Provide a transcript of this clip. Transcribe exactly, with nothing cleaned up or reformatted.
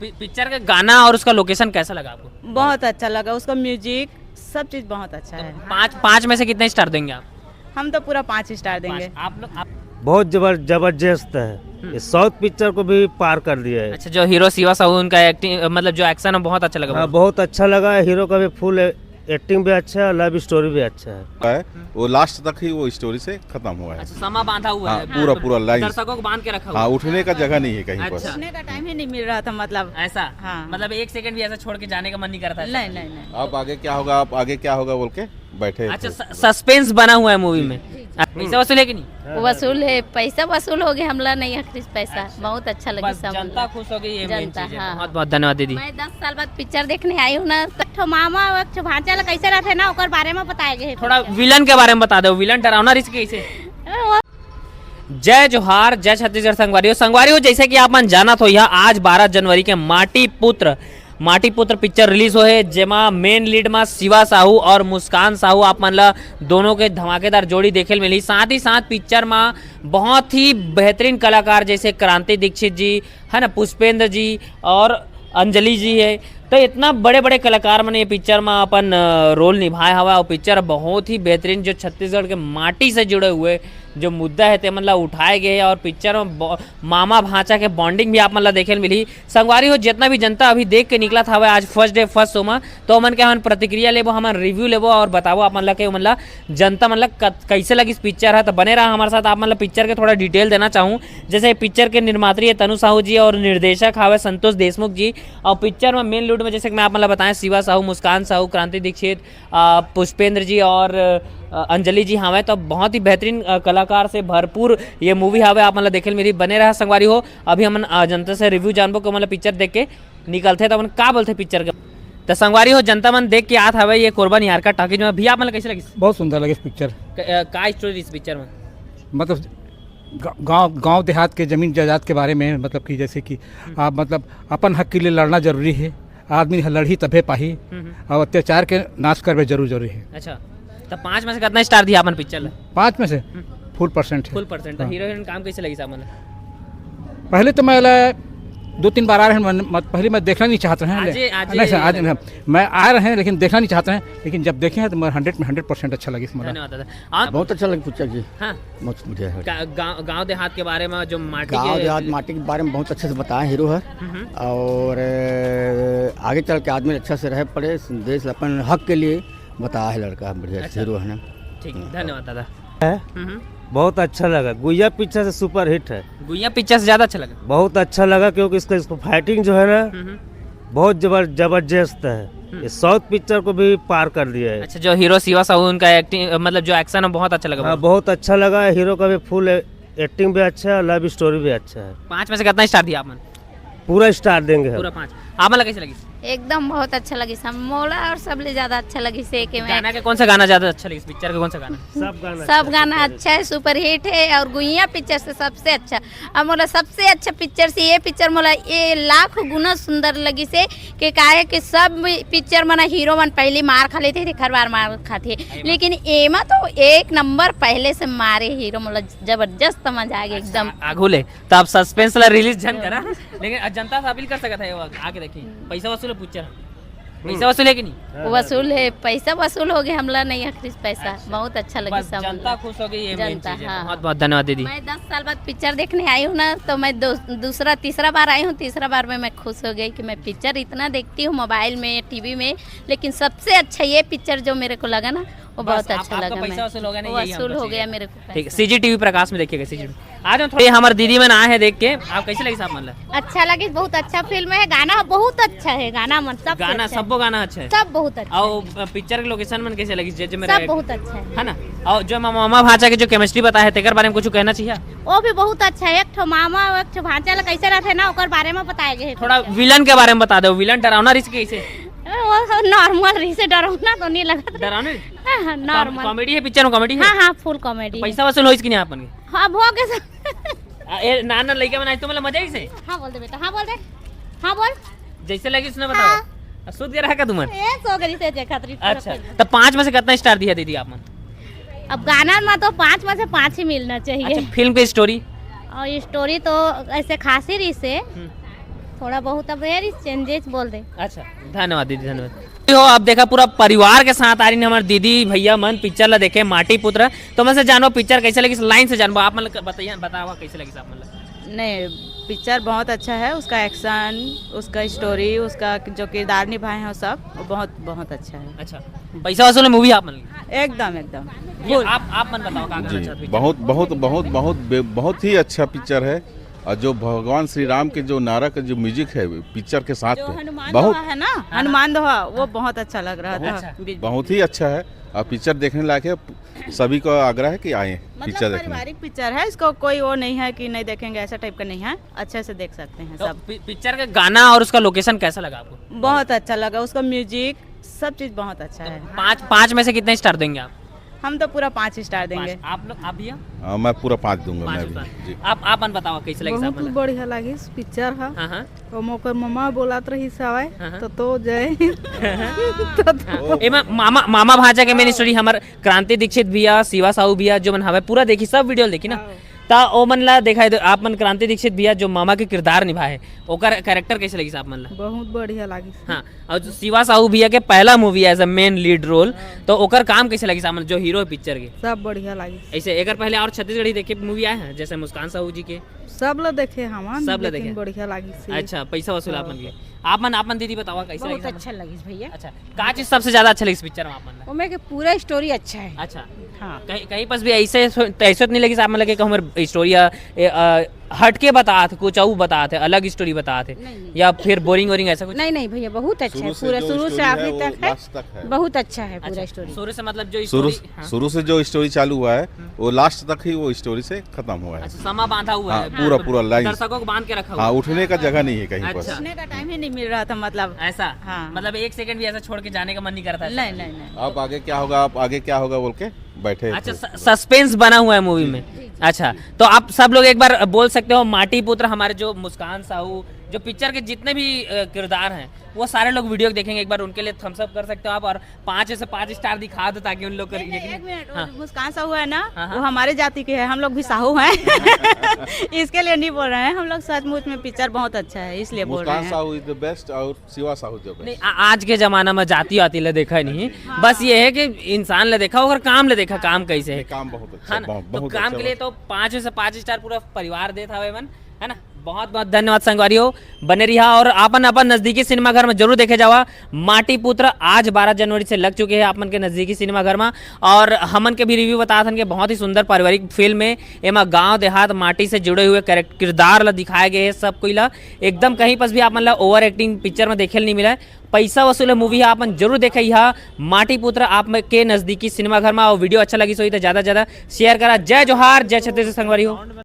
पि-, picture का गाना और उसका लोकेशन कैसा लगा आपको? बहुत अच्छा लगा, उसका म्यूजिक, सब चीज़ बहुत अच्छा है। पाँच, पाँच में से कितने स्टार देंगे आप? हम तो पूरा पाँच स्टार देंगे। पाँच। आप लोग, आप बहुत जबर-, जबरदस्त है। हम्म। ये साउथ पिक्चर को भी पार कर दिया है। अच्छा, जो हीरो शिवा साहू, उनका एक्टिंग, मतलब जो एक्शन है, बहुत अच्छा लगा। हाँ, बहुत अच्छा लगा। हीरो का भी फुल एक्टिंग भी अच्छा है, लव स्टोरी भी अच्छा है। है, वो लास्ट तक ही वो स्टोरी से खत्म हुआ है। अच्छा, समा बांधा हुआ हाँ, है। पूरा, पूरा लाइन। दर्शकों को बांध के रखा हुआ हाँ, है। उठने का जगह नहीं है कहीं पर। अच्छा। उठने का टाइम ही नहीं मिल रहा था, मतलब। ऐसा? हाँ। मतलब, एक सेकंड भी ऐसा छोड़ के जाने का मन नहीं करता है। नहीं, नहीं, नहीं। आप आगे क्या होगा, आप आगे क्या होगा बोल के बैठे अच्छा, थे। स-, सस्पेंस बना हुआ है मूवी में। जी, जी। आप पैसा वसूल है कि नहीं? वसूल है, पैसा वसूल हो गया, हमला नहीं आखिरी पैसा। अच्छा। बहुत अच्छा लगी बस सब जनता लोग। खुश हो गई, ये मेन जनता, चीज है। हाँ। बहुत बहुत धन्यवाद दीदी। मैं दस साल बाद पिक्चर देखने आई हूँ ना, तो एक ठो मामा और एक ठो भांचा ला कैसे रहते ना, ओकर बारे में बताए गए हैं थोड़ा पिक्चर। विलन के बारे में बता दो, विलन डरावना रिस्क कैसे? वो जय जोहार, जय छत्तीसगढ़ संगवारी हो। संगवारी हो, जैसे कि आप मन जानत हो, यह आज बारह जनवरी के माटी पुत्र, माटी पुत्र पिक्चर रिलीज होए हे, जेमा मेन लीड मा शिवा साहू और मुस्कान साहू आप मन ला दोनों के धमाकेदार जोड़ी देखे ल मिलही। साथ ही साथ पिक्चर मा बहुत ही बेहतरीन कलाकार जैसे क्रांति दीक्षित जी, है ना, पुष्पेंद्र जी और अंजलि जी है। तो इतना बड़े-बड़े कलाकार मन ये पिक्चर मा अपन, अ, रोल निभाए हवय और पिक्चर बहुत ही बेहतरीन, जो छत्तीसगढ़ के माटी से जुड़े हुए जो मुद्दा है, ते मन ला उठाए गए हे और पिक्चर में ब-, मामा भांचा के बॉन्डिंग भी आप मन ला देखे ल मिलही। संगवारी हो, जितना भी जनता अभी देख के निकलत हवय आज फर्स्ट डे फर्स्ट शो मा, तो ओमन के हमन प्रतिक्रिया लेबो, हमन रिव्यू लेबो और बताबो आप मन ला के ओमन ला, जनता मन ला कत-, कैसे लगिस पिक्चर ह। तो बने रहा हमारे साथ, आप मन ला पिक्चर के थोड़ा डिटेल देना चाहूँ। जैसे पिक्चर के निर्मात्री है तनु साहू जी और निर्देशक हवे संतोष देशमुख जी। और पिक्चर में मेन लीड में, जैसे कि मैं आप मन ला बताएं, शिवा साहू, मुस्कान साहू, क्रांति दीक्षित, अ, पुष्पेंद्र जी और, अ, अंजलि जी हवे। तो बहुत ही बेहतरीन, अ, कलाकार से भरपूर ये मूवी हवे, आप मन ला देखे ल मिलही। बने रहा संगवारी हो, अभी हमन, अ, जनता से रिव्यू जानबो कि ओमन ला पिक्चर देख के निकलथे त ओमन का बोलथे पिक्चर के। त संगवारी हो, जनता मन देख के आत हवे ये कोरबा निहारिका टॉकीज में। भैया, आप मन ला कैसे लगिस? बहुत सुंदर लगिस पिक्चर। क-, अ, का स्टोरी इस पिक्चर में? मतलब गा-, गांव, गांव देहात के जमीन जायदाद के बारे में, मतलब कि जैसे कि हम्म। आप, मतलब अपन हक के लिए लड़ना जरूरी है, आदमी ह लड़ही तभे पाही, हम्म, हम्म। और अत्याचार के नाश करबे जरूर जरूरी है। अच्छा, तो पाँच में से कितना स्टार दिया अपन पिक्चर ला? पाँच में से हम्म। फुल परसेंट है। फुल परसेंट। तो हाँ। हीरो हीरोइन काम कैसे लगिस आप मन ला? पहले तो मैं ला दो तीन बार आ रहे हैं, मन-, मत-, पहले मैं देखना नहीं चाहते हैं, आज ले-, ये, आज नहीं ये सर, आज नहीं, मैं आ रहे हैं लेकिन देखना नहीं चाहते हैं, लेकिन जब देखे हैं तो मैं हंड्रेड में हंड्रेड परसेंट अच्छा लगिस मला। धन्यवाद दादा। आप बहुत अच्छा लगा पिक्चर जी। हाँ। बहुत बढ़िया है। का-, गाँव, गाँव देहात के बारे में, जो माटी गाँव के देहात, माटी के बारे में बहुत अच्छे से बताया हीरो है। हम्म। और, अ, आगे चल के आदमी अच्छा से रह पड़े, देश अपन हक के लिए बताया है लड़का, बढ़िया अच्छा। हीरो है ना। ठीक, हाँ। धन्यवाद दादा। है। हम्म। बहुत अच्छा लगा, गुइया पिक्चर से सुपर हिट है। गुइया पिक्चर से ज्यादा अच्छा लगा? बहुत अच्छा लगा, क्योंकि इसका, इसको फाइटिंग जो है ना, हम्म। बहुत जबर-, जबरदस्त है। हम्म। ये साउथ पिक्चर को भी पार कर दिया है। अच्छा, जो हीरो शिवा साहू, उनका एक्टिंग, मतलब जो एक्शन है, बहुत अच्छा लगा हाँ, मुझे। बहुत अच्छा लगा। हीरो का भी फुल ए-, एक्टिंग भी अच्छा है, लव स्टोरी भी अच्छा है। पाँच में से कितना स्टार दिया आप मन? पूरा स्टार देंगे हम। पूरा पाँच। आप मन ला कैसे लगिस? एकदम बहुत अच्छा लगिस, हम मोला और सबले ज्यादा अच्छा लगिस है कि मैं गाना के कौन सा गाना ज्यादा अच्छा लगिस? पिक्चर के कौन सा गाना? सब गाना सब अच्छा है, गाना पिक्चर अच्छा है, सुपर हिट है और गुइया पिक्चर से सबसे अच्छा। अब मोला सबसे अच्छा पिक्चर से ये पिक्चर मोला ये लाख गुना सुंदर लगिस है कि काहे कि सब पिक्चर मन हीरो मन पहली मार खा लेथे, तेखर बार मार खाथे, लेकिन एमा तो एक नंबर पहले से मारे हीरो मोला जबरदस्त मजा आ गया अच्छा, एकदम। आगू ले, तो आप सस्पेंस ला रिलीज झन करा, लेकिन जनता से अपील कर सकत है, वो आके देखी, पैसा वसूल है पिक्चर। पैसा वसूल है कि नहीं? हाँ, वसूल है, पैसा वसूल हो गया, हमला नहीं आखिरी पैसा। अच्छा। बहुत अच्छा लगी बस सब जनता लोग। खुश हो गई, ये मेन जनता, चीज है। हाँ। बहुत बहुत धन्यवाद दीदी। मैं दस साल बाद पिक्चर देखने आई हूँ ना, तो मैं दो, दूसरा, तीसरा बार आई हूँ। तीसरा बार में मैं खुश हो गई कि मैं पिक्चर इतना देखती हूँ मोबाइल में, टीवी में, लेकिन सबसे अच्छा ये पिक्चर जो मेरे को लगा ना, वो बस बहुत आप, अच्छा आपका लगा। पैसा मैं वसूल हो गया ना, वो यही वसूल हमको हो चाहिए। गया मेरे को ठीक, पैसा। सीजी टीवी प्रकाश में देखिएगा, सीजी। आज हम थोड़े हमारे दीदी मन आए हैं देख के, आप कैसे लगी साहब मन ला? अच्छा लगी, बहुत अच्छा फिल्म है, गाना बहुत अच्छा है, गाना मन सब गाना, अच्छा है। सबो गाना अच्छा है। सब बहुत अच्छा और है। पिक्चर के लोकेशन मन कैसे लगी? जे, जे मेरा सब बहुत अच्छा है। है ना? और जो मामा, मामा भांचा के जो केमिस्ट्री बताए है, तेकर बारे में कुछ कहना चाहिए? वो भी बहुत अच्छा है। एक ठो मामा और एक ठो भांचा ला कैसे रहते ना, ओकर बारे में बताए गए हैं थोड़ा पिक्चर। विलन के बारे में बता दो, विलन डरावना रिस्क कैसे? वो नॉर्मल रिस्क, डरावना तो नहीं लगा। डरावना? हाँ, हाँ, कॉम-, नॉर्मल। कॉमेडी है पिक्चर में, कॉमेडी है? हाँ, हाँ, फुल कॉमेडी है। पैसा वसूल होइस कि नहीं आप मन के? हाँ, हो गए सर। आ, ए, ना, ना, लइका मन आज तुमन ला मजा आइस हे? हाँ, बोल दे बेटा, हाँ, बोल दे। हाँ, बोल। जैसे लगिस ना बताओ। हाँ। आ, सूत के रहा का तुमन? ए, सो गई से जे खातिर पूरा अच्छा, फिल्म। तो पाँच में से कितना स्टार दिया दीदी आप मन? अब गाना में तो पाँच में से पाँच ही मिलना चाहिए। अच्छा, फिल्म की स्टोरी? और ये स्टोरी तो ऐसे खासी रहिस हे। हम्म। थोड़ा बहुत अब very changes बोल दे। अच्छा, धन्यवाद दीदी, धन्यवाद। हो, अब देखा पूरा परिवार के साथ आ रही हमारे दीदी भैया मन पिक्चर ला देखे माटी पुत्र। तो मन से जानो पिक्चर कैसे लगी, लाइन से जानबो। आप मन बताइए, बतावा कैसे लगी आप मन ला? नहीं, पिक्चर बहुत अच्छा है, उसका एक्शन, उसका स्टोरी, उसका जो किरदार निभाए हैं वो सब, वो बहुत बहुत अच्छा है। अच्छा, पैसा वसूल मूवी आप मन? एकदम एकदम। ये आप आप मन बताओ का कहना जी, चाहते हैं? बहुत बहुत बहुत बहुत बे- बहुत ही अच्छा पिक्चर है। और जो भगवान श्री राम के जो नारा का जो म्यूजिक है पिक्चर के साथ जो में, हनुमान बहुत दोहा है ना, हाँ। हनुमान दोहा, वो बहुत अच्छा लग रहा था। अच्छा। बीच- बहुत ही अच्छा है और पिक्चर देखने लायक है। सभी को आग्रह है कि आए मतलब पिक्चर देखने। पारिवारिक पिक्चर है, इसको कोई वो नहीं है कि नहीं देखेंगे, ऐसा टाइप का नहीं है, अच्छे से देख सकते हैं तो सब। पि- पिक्चर का गाना और उसका लोकेशन कैसा लगा आपको? बहुत अच्छा लगा, उसका म्यूजिक, सब चीज बहुत अच्छा है। पाँच पाँच में से कितने स्टार देंगे आप? हम तो पूरा पाँच स्टार देंगे। पाँच। आप लोग, आप भैया? हाँ, मैं पूरा पाँच दूंगा। पाँच मैं भी। स्टार। जी। आप आप मन बताओ कैसे लगी साहब? बहुत बढ़िया लगी पिक्चर है। हाँ, हाँ। ओमा ओकर ममा बोलत रहिस हवय, हाँ, हाँ। तो, तो जय। तो, तो हाँ। एमा मामा मामा भांचा के मेन स्टोरी हमर क्रांति दीक्षित भैया, शिवा साहू भैया जो मन हवय पूरा देखी, सब वीडियो देखी ना। हाँ। त ओमन ला दिखाई दो, आप मन क्रांति दीक्षित भैया जो मामा के किरदार निभाए, ओकर कैरेक्टर कैसे लगिस आप मन ला? बहुत बढ़िया लगिस। हाँ, और जो शिवा साहू भैया के पहला movie as a main lead role, हाँ। तो ओकर काम कैसे लगिस आप मन जो हीरो है पिक्चर के? सब बढ़िया लगिस। ऐसे एकर पहले और छत्तीसगढ़ी देखे मूवी आए हैं जैसे मुस्कान साहू जी के? सब ला देखे हमन, सब ला लेकिन देखे। बढ़िया लगिस। अच्छा, पैसा वसूल आप मन के। हाँ। आप मन आप मन दीदी बतावा कैसे बहुत लगिस आप मन? अच्छा लगिस भैया। अच्छा, का चीज सबसे ज्यादा अच्छा लगिस पिक्चर में आप मन ला? ओमे के पूरा स्टोरी अच्छा है। अच्छा। हाँ। कहीं कहीं पास भी ऐसे ऐसे तो नहीं लगिस आप मन ला कि हमर स्टोरी हट के बतात, कुछ और बतात है, अलग स्टोरी बतात है, नहीं, नहीं। या फिर बोरिंग वोरिंग ऐसा कुछ? नहीं नहीं भैया, बहुत अच्छा है, शुरू से पूरा जो शुरू से स्टोरी है, आखिरी वो तक है। लास्ट तक है। बहुत अच्छा है पूरा अच्छा, स्टोरी। शुरू से मतलब जो शुरू स्टोरी, हाँ। शुरू से जो स्टोरी चालू हुआ है, हम्म। वो लास्ट तक ही वो स्टोरी से खत्म हुआ है। अच्छा, समा बांधा हुआ हाँ, है। पूरा, पूरा लाइन। दर्शकों को बांध के रखा हुआ हाँ, है। उठने का जगह नहीं है कहीं पर। अच्छा। उठने का टाइम ही नहीं मिल रहा था, मतलब। ऐसा? हाँ। मतलब एक सेकंड भी ऐसा छोड़ के जाने का मन नहीं करता है नहीं, ऐसा? नहीं, नहीं। अब आगे क्या होगा, अब आगे क्या होगा बोल के बैठे अच्छा, थे। स-, सस्पेंस बना हुआ है मूवी में। जी, जी। अच्छा, तो आप सब लोग एक बार बोल सकते हो, माटी पुत्र हमारे जो मुस्कान साहू, जो पिक्चर के जितने भी, अ, किरदार हैं, वो सारे लोग वीडियो देखेंगे, एक बार उनके लिए थम्स अप कर सकते हो आप, और पाँच में से पाँच स्टार दिखा दो ताकि उन लोग को नहीं, नहीं, यकीन एक मिनट, हाँ। वो मुस्कान साहू है ना, हाँ, हाँ। वो हमारे जाति के हैं, हम लोग भी साहू हैं। इसके लिए नहीं बोल रहे हैं हम लोग, सचमुच में पिक्चर बहुत अच्छा है, इसलिए बोल रहे मुस्कान हैं। साहू is the best और शिवा साहू the best। नहीं, आ-, आज के जमाना में जाति वाति ले देखा ही नहीं, हाँ। बस ये है कि इंसान ले देखा, ओकर काम ले देखा, काम कैसे है। काम बहुत अच्छा, हाँ ना? बहुत, तो बहुत काम अच्छा के लिए बस। तो पाँच में से पाँच स्टार पूरा परिवार देत हवे मन, है ना? बहुत बहुत धन्यवाद संगवारी हो, बने रहा और अपन अपन नजदीकी सिनेमा घर में जरूर देखे जावा। माटी पुत्र आज बारह जनवरी से लग चुके हैं आप मन के नजदीकी सिनेमा घर में, और हमन के भी रिव्यू बतात हन के बहुत ही सुंदर पारिवारिक फिल्म है। एमा गांव देहात माटी से जुड़े हुए कैरेक्ट-, किरदार ला दिखाए गए हैं, सब कोई ला एकदम कहीं पास भी आप मन ला ओवर एक्टिंग पिक्चर में देखे ल नहीं मिला है। पैसा वसूल मूवी है, आप मन जरूर देखे हा माटी पुत्र आप मन के नजदीकी सिनेमा घर में। और वीडियो अच्छा लगी सोई तो ज्यादा से ज्यादा शेयर करा। जय जोहार, जय छत्तीसगढ़ संगवारी हो।